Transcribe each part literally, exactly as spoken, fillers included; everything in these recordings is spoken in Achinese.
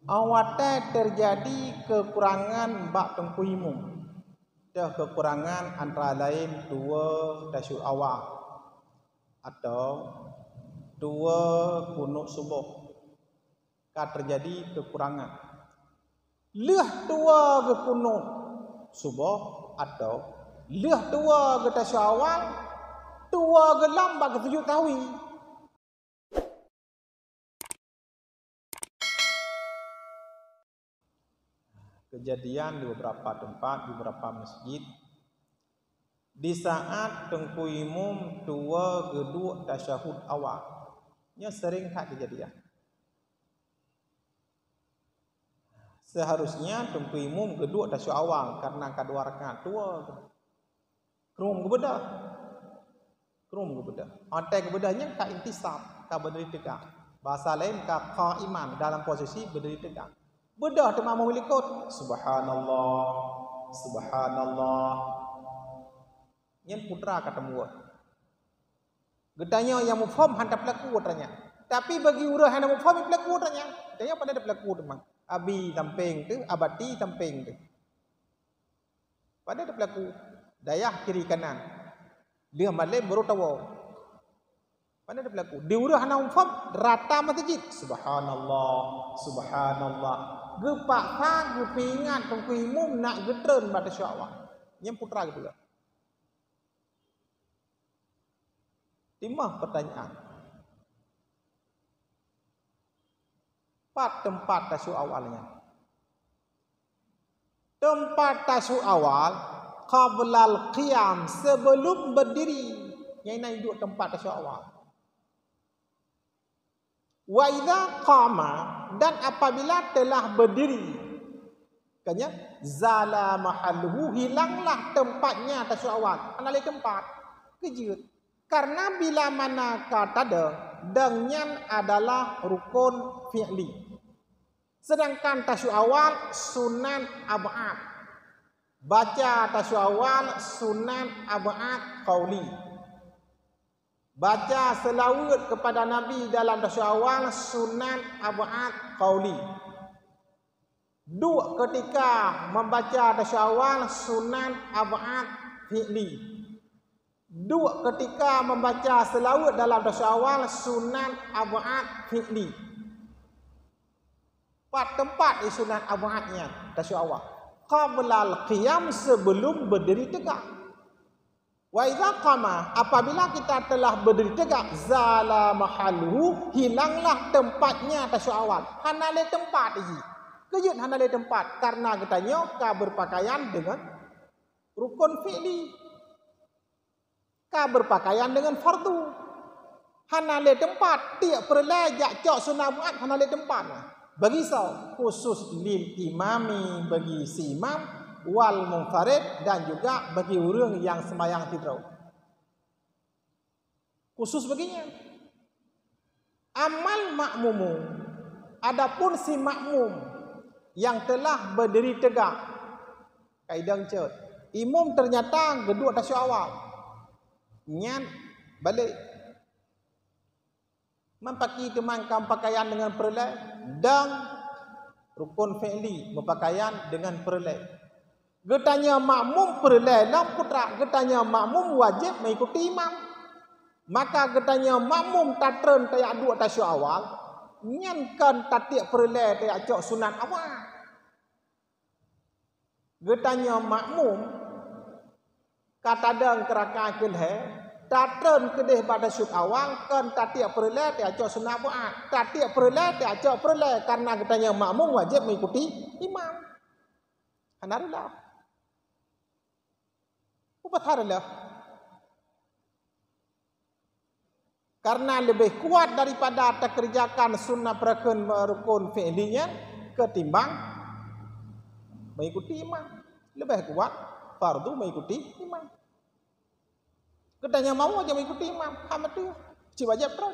Awai teujadi keukurangan bak teungku imum. Teuh keukurangan antara laén dua tasyahudoe awal atau dua kunut suboh. Ka teujadi keukurangan. Lheueh dua geukunut suboh atau lheueh dua geutasyahudoe awal, dua geulom bak geusujut sahwi. Kejadian di beberapa tempat, di beberapa masjid, di saat teungku imum dua geuduek tasyahud awal. Nyoe sering that kejadian. Seharusnya teungku imum geuduek tasyahud awal karena ka dua rakaat, dua. Krum geubeudôh. Krum geubeudôh. Watée geubeudôh nyan ka intisab, ka beudiri teuga. Bahasa laén ka qaiman, dalam posisi beudiri teuga. Beudôh teuma meulikot, "Subhanallah, subhanallah." Nyan peue teuma ka teumuwoe. Geutanyoe nyang muphom hana peulaku teuma nyan. Tapi bagi ureuëng hana muphom peulaku teuma nyan. Geutanyoe pandai peulaku teuma. Abi sampéng teuh, abati sampéng teuh. Pandai teupeulaku, dayah kiri kanan. Lheueh malem baru tawoe. Pandai teupeulaku. Di ureuëng hana muphom, rata masjid. Subhanallah, subhanallah. Geupaksa geupeuingat teungku imum nak geutreun bak tasyahud awal. Nyan peue teuma geupeugah. Timah pertanyaan. Pat teumpat tasyahud awal nyan? Teumpat tasyahud awal qablal qiyam, sebelum berdiri. Nyan na duek teumpat tasyahud awal. Wa idza qama, dan apabila telah berdiri. Makanya, zala mahalluhu, hilanglah tempatnya tasyahud awal. Hana lé teumpat. Keujeuet. Karena bila mana ka tadong, dong nyan adalah rukun fi'li. Sedangkan tasyahud awal sunat ab'ad. Baca tasyahud awal sunat ab'ad qauli. Baca seulaweuet kepada Nabi dalam tasyahud awal sunat ab'ad qauli. Duek keutika membaca tasyahud awal sunat ab'ad fi'li. Duek keutika membaca seulaweuet dalam tasyahud awal sunat ab'ad fi'li. Pat teumpat di sunat ab'ad nyan tasyahud awal? Qablal qiyam, sebelum berdiri tegak. Wa idza qama, apabila kita telah berdiri tegak, zala mahalluhu, hilanglah tempatnya tasyahud awal. Hana lé teumpat jih. Keujeuet hana lé teumpat, karena geutanyoe ka berpakaian dengan rukun fi'li. Ka berpakaian dengan fardu. Hana lé teumpat, tiek peureulée jak cok sunat ab'ad, hana lé teumpat. Bagi soe? Khusus lil imami, bagi si imam, wal munfarid, dan juga bagi ureuëng nyang seumayang sidroe. Khusus bagi nyan. Ammal ma'mumu, adapun si makmum nyang telah berdiri tegak, ka idong cot, imum ternyata geuduek tasyahud awal, nyan balek. Man pakri teuma ka meupakaian deungon peureulée, dan rukun fi'li meupakaian deungon peureulée. Geutanyoe makmum peureulée lom putra, geutanyoe makmum wajéb meuikuti imam. Maka geutanyoe makmum tatreun tajak duek tasyahud awal, nyan kon tatiek peureulée tajak cok sunat awal. Geutanyoe makmum ka tadong keu rakaat keulhée, tatreun keudeh bak tasyahud awal, kon tatiek peureulée tajak cok sunat ab'ad. Tatiek peureulée tajak cok peureulée, karena geutanyoe makmum wajéb meuikuti imam. Hana rila. Peue pasai rila? Karena leubeh kuat daripada takeureujakan sunat peureukeun rukun fi'li nyan ketimbang meuikuti imam. Leubeh kuat fardu meuikuti imam. Geutanyoe mawöh jak meuikuti imam, hana meuteue, cit wajéb treun.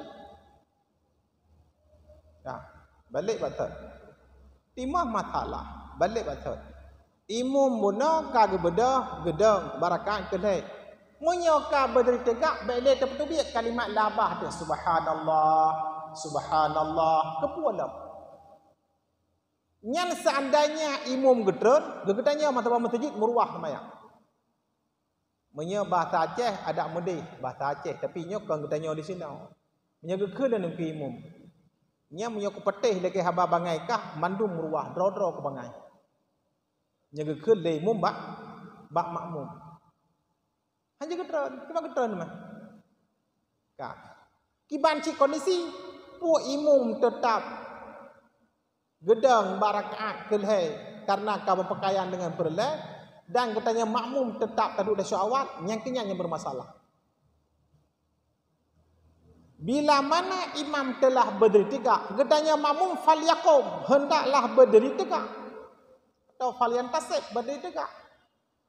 Nah, balek bak thot. Timah masalah, balek bak thot. Imum bunoe ka geubeudôh geudong bak rakaat keulhée. Meunyoe ka beudiri teugak, bék lé tapeuteubiet kalimat lam babah teuh, "Subhanallah, subhanallah," keupeue lom? Nyan seandainya imum geutreun, geutanyoe masa bak meuseujid meuruwah seumayang. Meunyoe bahasa Aceh, adak meudeh bahasa Aceh, tapi nyoe kon geutanyoe di sinoe. Meunyoe geukheun lé ngon imum, nyan meunyoe kupatéh lagée haba bangai kah, mandum meuruwah, droe-droe keu bangai. Nyoe geukheun lé imum bak, bak makmum. Hana geutreun, cuma geutreun mah. Ka. Kiban cit kondisi, peue imum teutap geudong bak rakaat keu lhée kareuna ka beupakaian deungon peureulée, dan geutanyoe makmum teutap taduek di syawat, nyang keu nyan nyang bermasalah. Bila mana imam telah berdiri tegak, geutanyoe makmum falyaqum, hendaklah berdiri tegak. Atau falyantasib, berdiri tegak.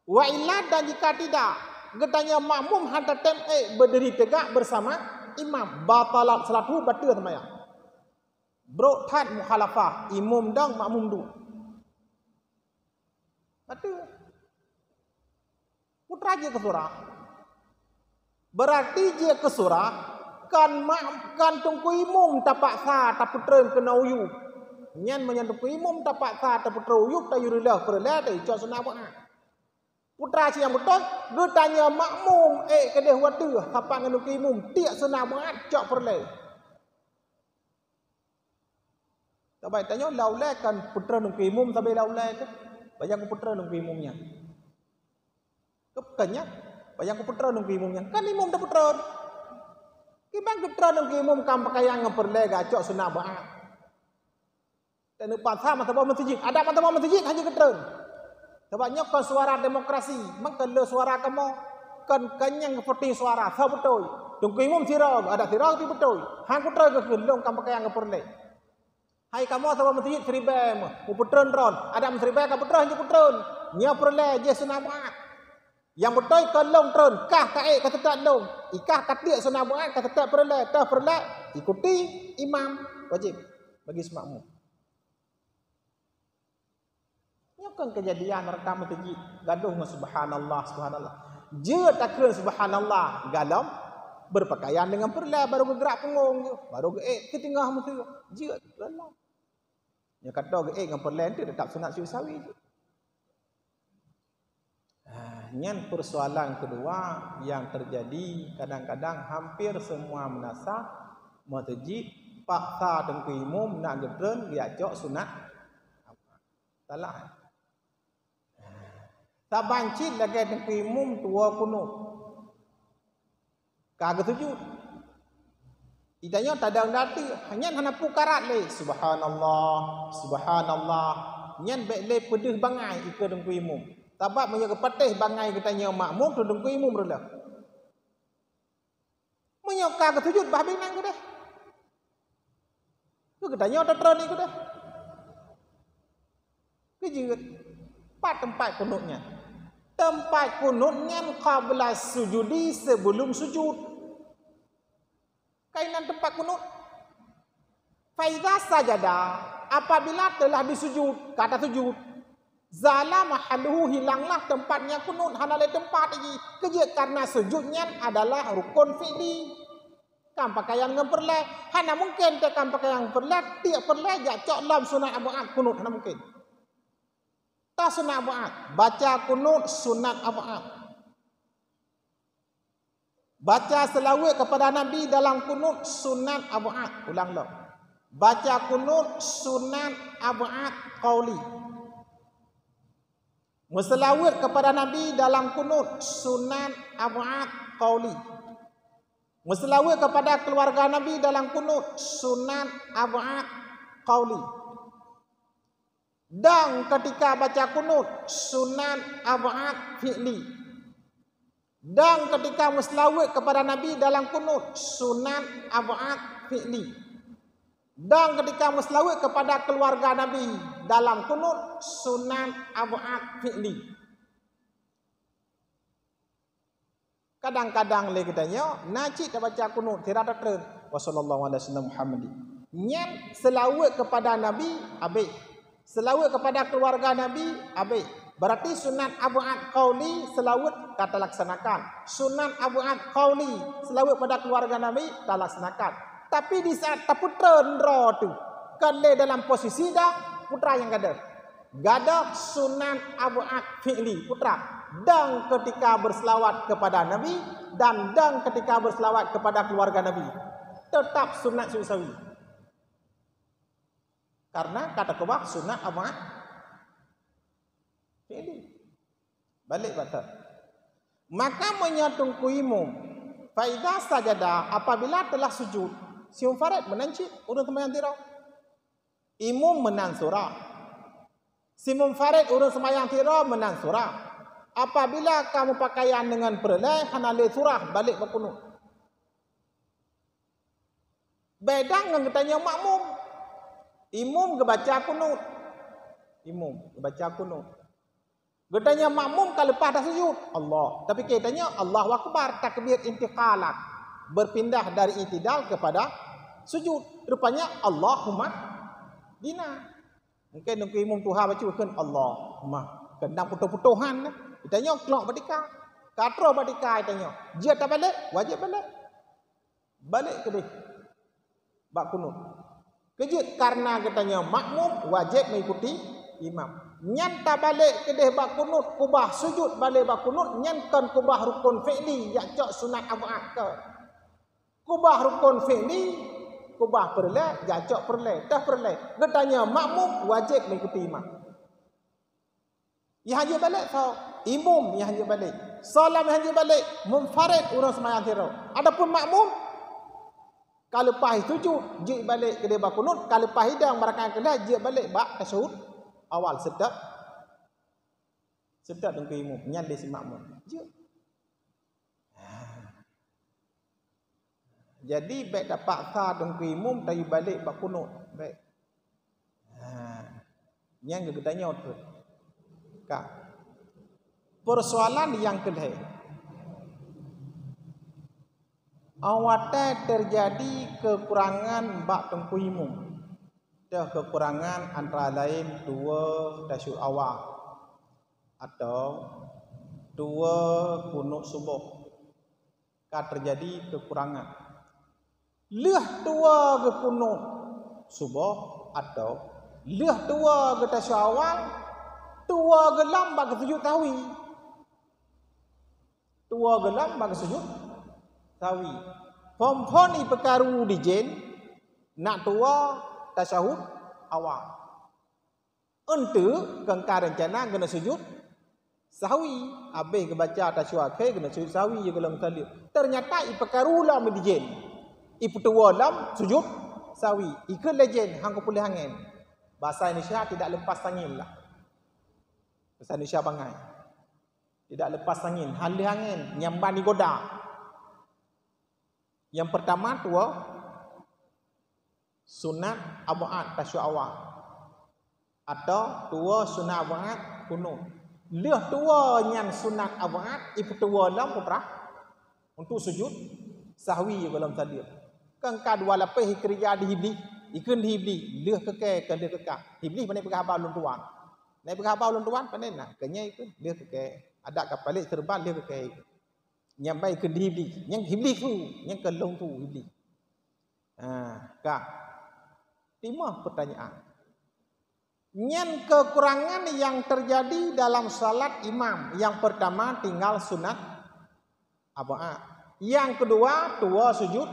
Wa illa, dan jika tidak, geutanyoe makmum hana tem ék berdiri tegak bersama imam, batalat salatuhu, bateue seumayang. Brok that mukhalafah, imum dong, makmum duek. Bateue. Peue teuma jeuet keu surah. Berarti jeuet keu surah, kon ma-, kon teungku imum tapaksa tapeutreun keunoe u yup. Nyan meunyoe teungku imum tapaksa tapeutreun u yup, tayue reuloh peureulée, tayue cok sunat buet. Peue teuma nyang beutôi, geutanyoe makmum ék keudeh watée sapat ngon teungku imum, tiek sunat buet, cok peureulée. Tabai tanyoe, lau lé kan peutreun ngon imum sabe lau lé tu. Pajan kupeutreun ngon imum nyan. Keu-, kan nyan? Pajan kupeutreun ngon imum nyan. Kan imum tapeutreun. Kiban geutreun ngon imum kan pakaian ngon peureulée gacok sunat buet. Dan neupat sa masa bak meuseujid. Adak masa bak meuseujid hana geutreun. Sabab nyoe kon suara demokrasi, meukeuleu suara kamoe. Kon, kon nyang geupeunténg suara, soe beutôi. Teungku imum sidroe, adak sidroe pih beutôi. Han kutroe geukeue lôn kan pakaian ngon peureulée. Hai kamoe saboh meuseujid siribée meuh, mupeutreun droen, adak meuseuribée ka peutreun, jeuet peutreun. Nyoe peureulée jih sunat buet. Nyang beutôi kon lôn treun, kah ka ék ka seutôt lôn. Ikah ka tiek sunat buet ka seutôt peureulée, toh peureulée ikuti imam, wajéb bagi seumakmum. Nyoe kon keujadian rata meuseujid gadoh ngon subhanallah, subhanallah. Jeuet takheun subhanallah, galom beupakaian deungon peureulée, barô geugrak punggong, barô geuék keu teungoh meuseue. Jeuet takheun lom. Nyoe ka toh geuék ngon peureulée teutap sunat siusawi jih. Ah, nyan persoalan kedua yang terjadi, kadang-kadang hampir semua meunasah meuseujid paksa teungku imum nak geutreun geujak cok sunat. Salah. Saban cit lagée teungku imum tuwoe kunut. Ka geusujut. Geutanyoe tadong di ateueh, nyan hana peue karat lé. Subhanallah, subhanallah. Nyan bék lé peudeuh bangai ikeue teungku imum. Sabab meunyoe geupatéh bangai geutanyoe makmum, teungku imum reuloh. Meunyoe ka geusujut, bah binéng keudeh. Keu geutanyoe tatreun keudeh. Keujeuet. Pat teumpat kunut nyan? Teumpat kunut nyan qabla sujudi, sebelum sujud. Kainan teumpat kunut. Faiza sajada, apabila telah disujud, ka tasujud. Zala mahalluhu, hilanglah teumpat nyan kunut, hana lé teumpat lagi. Keujeuet karena sujud nyan adalah rukun fi'li. Kan pakaian ngon peureulée. Hana mungken teukan pakaian ngon peureulée, tiek peureulée jak cok lom sunat ab'ad kunut, hana mungken. Ta sunat ab'ad, baca kunut sunat ab'ad. Baca seulaweuet kepada Nabi dalam kunut sunat ab'ad. Ulang lom. Baca kunut sunat ab'ad qauli. Meuseulaweuet kepada Nabi dalam kunut sunat ab'ad qauli. Meuseulaweuet kepada keluarga Nabi dalam kunut sunat ab'ad qauli. Dan ketika baca kunut sunat ab'ad fi'li. Dan ketika meuseulaweuet kepada Nabi dalam kunut sunat ab'ad fi'li. Dan ketika meuseulaweuet kepada keluarga Nabi dalam kunut sunat ab'ad fi'li. Kadang-kadang lé geutanyoe na cit tabaca kunut sira tatreun, "Wa sallallahu ala sayyidina Muhammadin." Nyan seulaweuet kepada Nabi habéh. Seulaweuet kepada keluarga Nabi habéh. Berarti sunat ab'ad qauli seulaweuet ka talaksanakan. Sunat ab'ad qauli seulaweuet pada keluarga Nabi talaksanakan. Tapi di saat tapeutreun droe teuh, kon lé dalam posisi dah putra nyang gadôh. Gadôh sunat ab'ad fi'li, putra. Dan ketika berselawat kepada Nabi, dan, dan ketika berselawat kepada keluarga Nabi. Tetap sunat sujud sahwi. Karena ka teukeubah sunat ab'ad fi'li. Balek bak ta. Maka meunyoe teungku imum, fa idza sajada, apabila telah sujud, si munfarid meunan cit ureuëng seumayang sidroe. Imum meunan surah. Si munfarid ureuëng seumayang sidroe meunan surah. Apabila ka meupakaian deungon peureulée, hana lé surah, balek bak kunut. Beda ngon geutanyoe makmum. Imum geubaca kunut. Imum geubaca kunut. Geutanyoe makmum ka leupah dah sujud. Allah. Tapi geutanyoe Allahu Akbar, takbir intiqalah. Berpindah dari i'tidal kepada sujud. Rupanya Allahumma hdina. Mungkin nungku imum tuha baca kheun Allahumma. Keunong putôh-putôhan. Geutanyoe klok bak tika. Ka troh bak tika geutanyoe. Jeuet tabalek, wajéb balek. Balek keudeh bak kunut. Keujeuet karena geutanyoe makmum wajéb mengikuti imam. Nyan tabalek keudeh bak kunut, kubah sujud balek bak kunut, nyan kon kubah rukun fi'li, jak cok sunat ab'ad kon. Kubah rukun fi'li, kubah peureulée, jak cok peureulée, toh peureulée. Geutanyoe makmum wajéb mengikuti imam. Nyang hana jeuet balek soe? Imum nyang hana jeuet balek. Soe lam nyang hana jeuet balek? Munfarid, ureuëng seumayang sidroe. Adapun makmum, ka leupah sujud, jeuet balek keudeh bak kunut, ka leupah idong barangkapeue jeuet balek bak tasyahud awal, seutôt, seutôt deungon imum, nyan lé si makmum. Jeuet. Jadi, bék tapaksa deungon imum tayue balek bak kunut. Bék. Ha. Nyan geutanyoe tu. Ka. Persoalan nyang keulhée. Awaknyan teujadi keukurangan bak teungku imum. Teuh keukurangan antara laén dua tasyahud awal atau dua kunut suboh. Ka teujadi keukurangan. Lheueh dua geukunut suboh atau lheueh dua geutasyahud awal, dua geulam bak geusujud sahwi. Dua geulam bak geusujud sahwi. Phon-phon ipeukaru dijén, nak dua tasyahud awal. Eunteuk keu ka reuncana keuneuk sujud sahwi, habéh geubaca tasyahud akhé keuneuk sujud sahwi, ya gohlom saleuem. Teunyata ipeukaru lom dijén, ipeutuwoe lom sujud sahwi, ikheun lé jén han kupeuleueh angén. Basa Indonesia tidak lepas angin lah. Basa Indonesia bangai. Tidak lepas angin, han leueh angén, nyang ban igoda. Nyang peurtama tuwoe sunat ab'ad tasyahud awal, atau tuwoe sunat ab'ad kunut. Lheueh tuwoe nyan sunat ab'ad, ipeutuwoe lom putra untuk sujud sahwi gohlom saleuem. Kan ka dua lapéh ikeurija di Iblih, ikheun di Iblih, lheueh keu kèe, ka lheueh keu ka. Iblih, pane peugah haba lôn tuan. Pane peugah haba lôn tuan, pane na, keu nyan ikheun, lheueh keu kèe. Adak ka palek seureuban, lheueh keu kèe. Nyan ban ikheun di Iblih. Nyan Iblih su, nyan keu lôn su Iblih. Ha, ka. Timoh peutanyaan. Nyan keukurangan nyang teujadi dalam salat imam. Nyang peurtama tinggai sunat ab'ad. Nyang keudua tuwoe sujud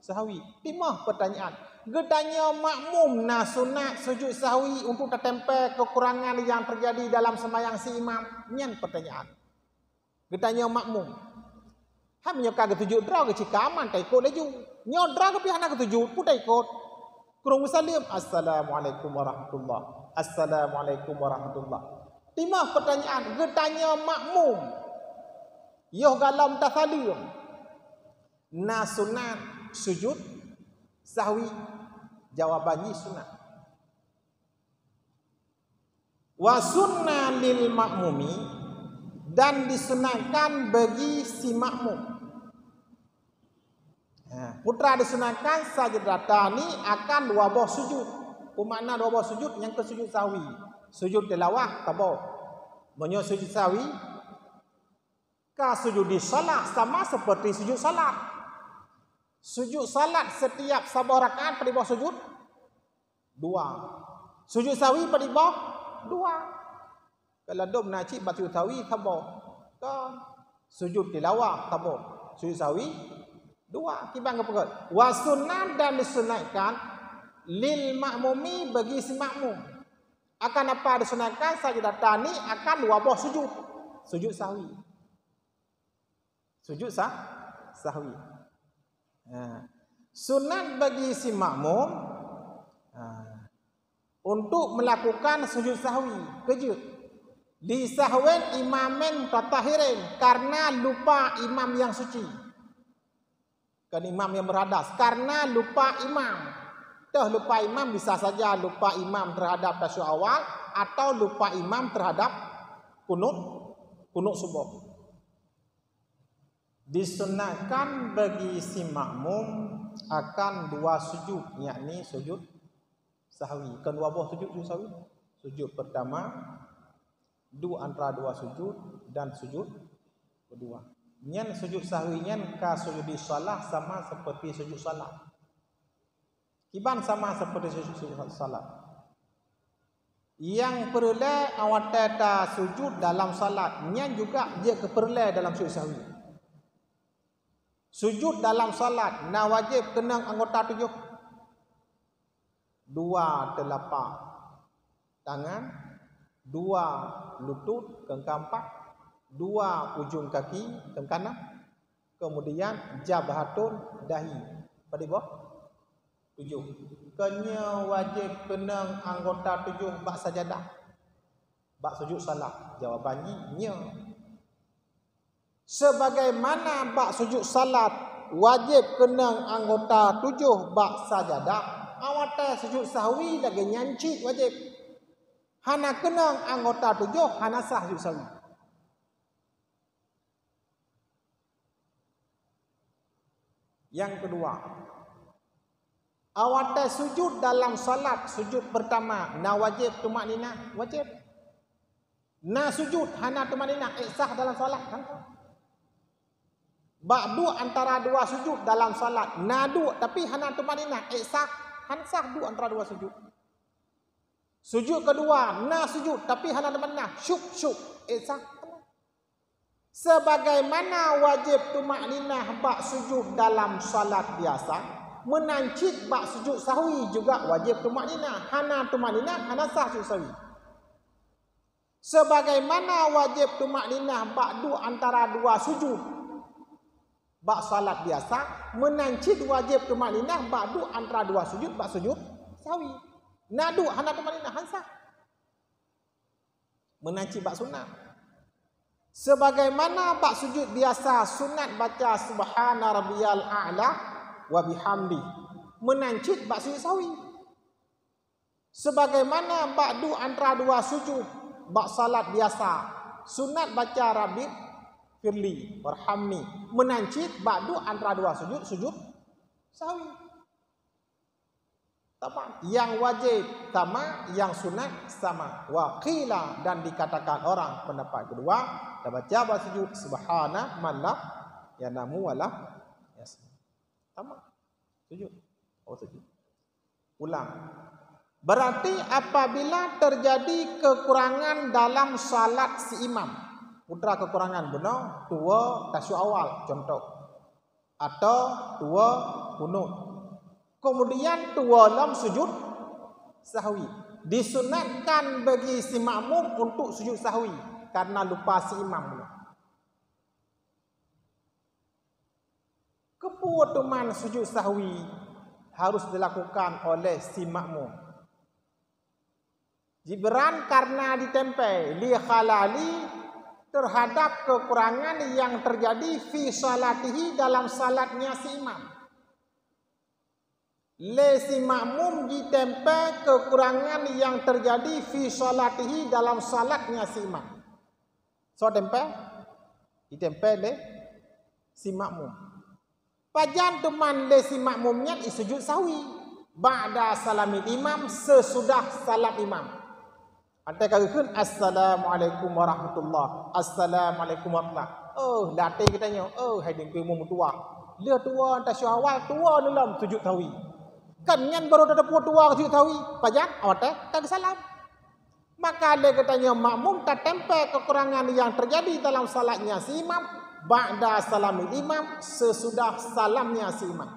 sahwi. Timoh peutanyaan. Geutanyoe makmum na sunat sujud sahwi untuk tatempée keukurangan nyang teujadi dalam seumayang si imam? Nyan peutanyaan. Geutanyoe makmum. Hai meunyoe ka geusujud droe geucit ka aman, taikot laju. Nyoe droe geupiah hana geusujud, peue taikot? Kureueng meusaleuem, "Assalamualaikum warahmatullah. Assalamualaikum warahmatullah." Timoh peutanyaan, geutanyoe makmum, yoh gohlom tasaleuem, na sunat sujud sahwi? Jawaban jih sunat. Wa sunna lil makmumi, dan disunatkan bagi si makmum. Ha, putra disunatkan sajadatani, akan dua boh sujud. Peue makna dua boh sujud? Nyang keu sujud sahwi. Sujud tilawah saboh. Meunyoe sujud sahwi, ka sujudi shalah sama seperti sujud salat. Sujud salat setiap saboh rakaat padum boh sujud? Dua. Sujud sahwi padum boh? Dua. Kalau dum na cit bak sujud sahwi saboh. Kon. Sujud tilawah saboh. Sujud sahwi dua. Kiban geupeugah. Wa sunnah, dan disunatkan lil makmumi, bagi si makmum. Akan apa disunatkan? Sajadatani, akan dua boh sujud. Sujud sahwi. Sujud sah-, sahwi. Ha. Sunat bagi si makmum, ha, untuk melakukan sujud sahwi. Keujeuet. Li sahwin imamin mutatahirin, karena lupa imam yang suci. Kon imam yang berhadas, karena lupa imam. Toh lupa imam bisa saja lupa imam terhadap tasyahud awal atau lupa imam terhadap kunut, kunut suboh. Disunatkan bagi si makmum akan dua sujud, yakni sujud sahwi. Kon dua boh sujud, sujud sahwi. Sujud pertama, duek antara dua sujud, dan sujud kedua. Nyan sujud sahwi nyan ka sujudi shalah, sama seperti sujud shalah. Kiban sama seperti sujud, sujud shalah. Nyang peureulée watée tasujud dalam salat, nyan juga jeuet keu peureulée dalam sujud sahwi. Sujud dalam salat na wajéb keunong anggota tujoh. Dua teulapak tangan, dua lutut, keungka empat, dua ujong kaki, keungka enam, kemudian jabhatun, dahi. Padum boh? Tujoh. Kon nyoe wajéb keunong anggota tujoh bak sajadah. Bak sujud salat. Jawaban jih, nyoe. Sebagaimana bak sujud salat wajéb keunong anggota tujoh bak sajadah, watée sujud sahwi lagée nyan cit wajéb. Hana keunong anggota tujoh, hana sah sujud sahwi. Nyang keudua, watée sujud dalam salat, sujud pertama, na wajéb tumakninah? Wajéb. Na sujud hana tumakninah, ék sah dalam salat? Hana. Bak duek antara dua sujud dalam salat, na duek tapi hana tumakninah, ék sah? Hana sah duek antara dua sujud. Sujud keudua, na sujud tapi hana tumakninah, syuk-syuk, ék sah? Sebagaimana wajéb tumakninah bak sujud dalam salat biasa, meunan cit bak sujud sahwi juga wajéb tumakninah. Hana tumakninah, hana sah sujud sahwi. Sebagaimana wajéb tumakninah bak duek antara dua sujud bak salat biasa, meunan cit wajéb tumakninah bak duek antara dua sujud bak sujud sahwi. Na duek hana tumakninah, hana sah. Meunan cit bak sunat. Sebagaimana bak sujud biasa sunat baca subhana rabbiyal a'la wa bihamdi, meunan cit bak sujud sahwi. Sebagaimana bak duek antara dua sujud bak salat biasa sunat baca rabbi firli warhamni, meunan cit bak duek antara dua sujud, sujud sahwi. Tamam. Yang wajéb sama, yang sunat sama. Wa qila, dan dikatakan orang pendapat kedua, tabaca bak sujud subhana man la yanamu wa la yasma. Tamam. Sujud. Oh, sujud. Ulang. Berarti apabila terjadi kekurangan dalam salat si imam, putra kekurangan bunoe, tuwo tasyahud awal, contoh. Atau tuwo kunut. Kemudian tuwo lom sujud sahwi. Disunatkan bagi si makmum untuk sujud sahwi karena lupa si imam. Keupeue teuma sujud sahwi harus dilakukan oleh si makmum? Jibran karena ditempé, li khalali, terhadap kekurangan yang terjadi fi salatihi, dalam salatnya si imam. Lé si makmum jitempé kekurangan yang terjadi fi salatihi, dalam salatnya si imam. Soe tempé? Jitempé lé si makmum. Pajan teuma lé si makmum nyan jisujud sahwi? Ba'da salamil imam, sesudah salam imam. Watée ka geukheun, "Assalamualaikum warahmatullah, assalamualaikum warahmatullah." Oh, lam até geutanyoe, "Oh, hai Teungku Imum meutuwah. Lheueh tuwo tasyahud awal, tuwo lom sujud sahwi." Kan nyan baru tateupeue tuwoe sujud sahwi, pajan? Watée tageusalam. Maka lé geutanyoe makmum tatempée keukurangan nyang teujadi dalam salatnya si imam ba'da salamil imam, sesudah salamnya si imam.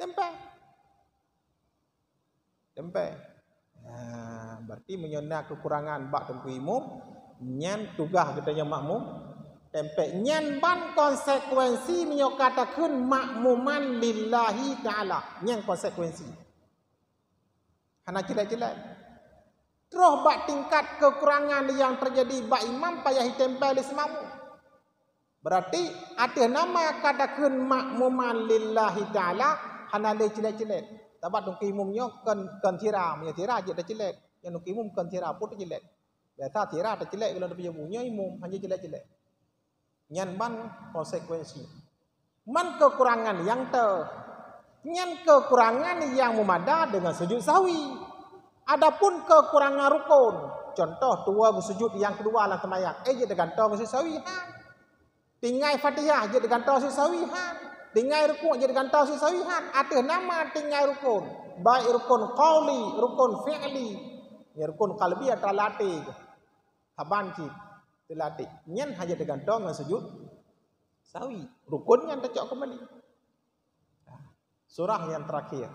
Tempée. Tempée. Nah, berarti meunyoe na keukurangan bak teungku imum, nyan tugaih geutanyoe makmum tempée. Nyan ban konsekuensi meunyoe ka takheun makmuman lillahi ta'ala. Nyan konsekuensi. Hana ceulék-ceulék. Troh bak tingkat keukurangan nyang teujadi bak imam payah itempée lé si makmum. Berarti ateueh nama ka takheun makmuman lillahi ta'ala hana lé ceulék-ceulék. Sabab teungku imum nyoe kon, kon sira, meunyoe sira jeuet taceulék. Nyang teungku imum kon sira, peue taceulék. Biasa sira taceulék gohlom teupeujabu, nyoe imum hana ceulék-ceulék. Nyan ban konsekuensi. Man keukurangan nyang teu, nyan keukurangan nyang meumada deungon sujud sahwi. Adapun keukurangan rukon, contoh tuwoe geusujud nyang keudua lam seumayang, eh, jeuet teugantoe ngon sujud sahwi, han. Tinggai Fatihah jeuet teugantoe sujud sahwi, han. Tinggai rukuk jeuet teugantoe sujud sahwi, han. Ateueh nama tinggai rukon, baik rukon qauli, rukon fi'li, ya, rukon qalbi atau lati. Saban cit teulatih. Nyan hana teugantoe ngon sujud sahwi. Rukun nyan tacok keumbali. Surah nyang teurakhir.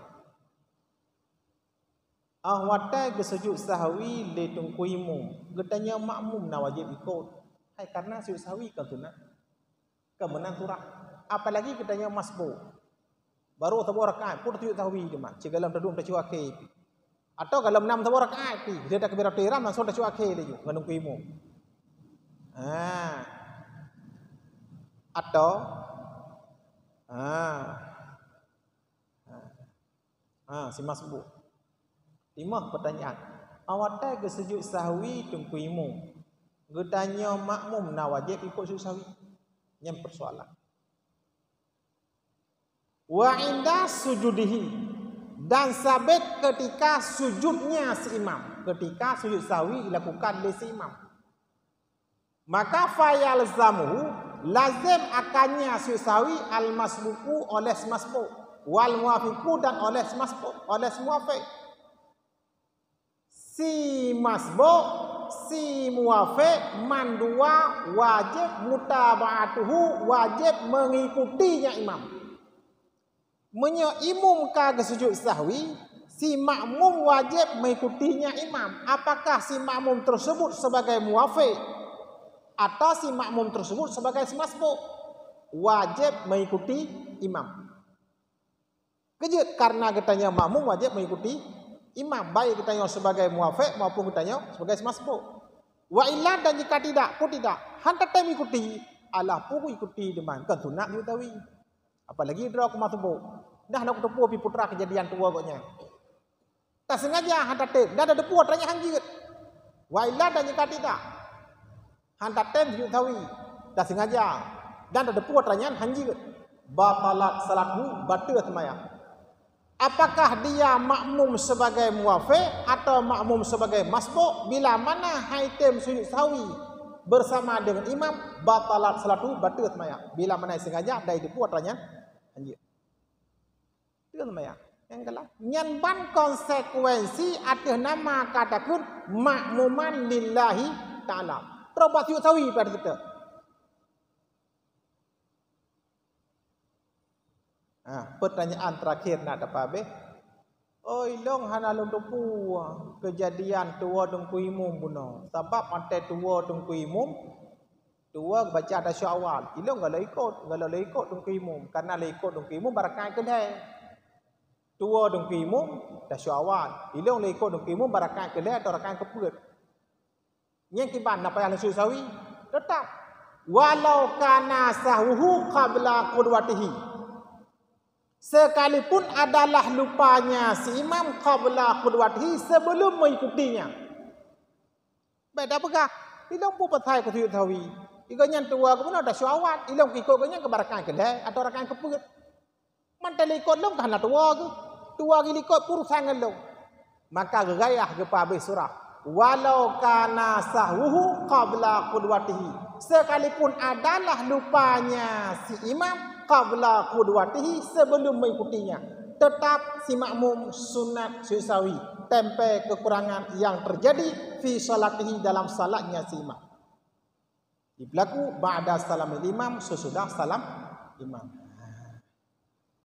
Óh watée geusujud sahwi lé teungku imum, geutanyoe makmum na wajéb ikot. Hai, karena sujud sahwi kon sunat. Keu meunan surah. Apalagi geutanyoe masbuk. Barô saboh rakaat, pun sujud sahwi teuma. Cit gohlom tadum tacue akhé. Atau gohlom nam saboh rakaat pi. Dia dah takbiratul ihram, langsung tacue akhé laju. Ngon teungku imum. Ha. Atau. Ha. Ha. Ha, si masbuk. Lima pertanyaan. Óh watée geusujud sahwi teungku imum, geutanyoe makmum na wajéb ikot sujud sahwi? Nyan persoalan. Wa inda sujudihi, dan sabit ketika sujudnya si imam, ketika sujud sahwi dilakukan lé si imam. Maka fayalzamuhu, lazim akannya sujud sahwi al-masbuqu, oleh si masbuk, wal muwafiqu, dan oleh si masbuk, oleh si muwafiq. Si masbuk, si muwafiq, mandua wajéb mutaba'atuhu, wajéb mengikutinya imam. Meunyoe imum ka geusujud sahwi, si makmum wajéb mengikutinya imam. Apakah si makmum tersebut sebagai muwafiq atau si makmum tersebut sebagai si masbuk? Wajéb mengikuti imam. Keujeuet, karena geutanyoe makmum wajéb mengikuti imam, baik geutanyoe sebagai muwafiq maupun geutanyoe sebagai si masbuk. Wa illa, dan jika tidak, pun tidak, han tatem ikuti, alah pun ikuti deungon kon sunat jitawi. Apalagi droe keu masbuk. Dah na kuteupeu pi putra keujadian tuwoe gobnyan. Tasengaja han tatem, dan tateupeu atra nyan han jeuet. Wa illa, dan jika tidak, han tatem sujud sahwi, tasengaja, dan tateupeu atra nyan han jeuet. Batalat salatuhu, bateue seumayang. Apakah dia makmum sebagai muwafiq atau makmum sebagai masbuk? Bila mana han item sujud sahwi bersama dengan imam, batalat salatuhu, bateue seumayang. Bila mana sengaja dan iteupeu atra nyan han jeuet. Teue seumayang. Nyang galak. Nyan ban konsekuensi ateueh nama ka takheun makmuman lillahi ta'ala. Troh bak sujud sahwi pada kita. Ha, pertanyaan terakhir nak dapat habis. Oh, ilong hana lôn teupeu keujadian tuwoe teungku imum bunoe. Sabab watée tuwoe teungku imum, tuwoe baca tasyahud awal. Ilong galak ikot, galak lé ikot teungku imum. Karena lé ikot teungku imum barakaat keulhée. Tuwoe teungku imum tasyahud awal. Ilong lé ikot teungku imum barakaat keulhée atau rakaat keupeuet. Nyan kiban na payah lé sujud sahwi? Teutap. Walau kana sahwuhu qabla qudwatihi. Sekalipun adalah lupanya si imam qabla qudwatihi, sebelum mengikutinya. Bék tapeugah, ilong peue pasai keu sujud sahwi. Igo nyan tuwoe geuh bunoe tasyahud awal, ilong keu ikot geuh nyan keu barakaat keulhée atau rakaat keupeuet. Mantong lé ikot lôn ka hana tuwoe geuh. Tuwoe geuh lé ikot peurusan ngon lôn. Maka geugayah geupeuhabéh surah, "Walau kana sahwuhu qabla qudwatihi." Sekalipun adalah lupanya si imam qabla qudwatihi, sebelum mengikutinya. Tetap si makmum sunat seusawi, tempe kekurangan yang terjadi fi salatihi, dalam salatnya si imam. Berlaku ba'da salamil imam, sesudah salam imam.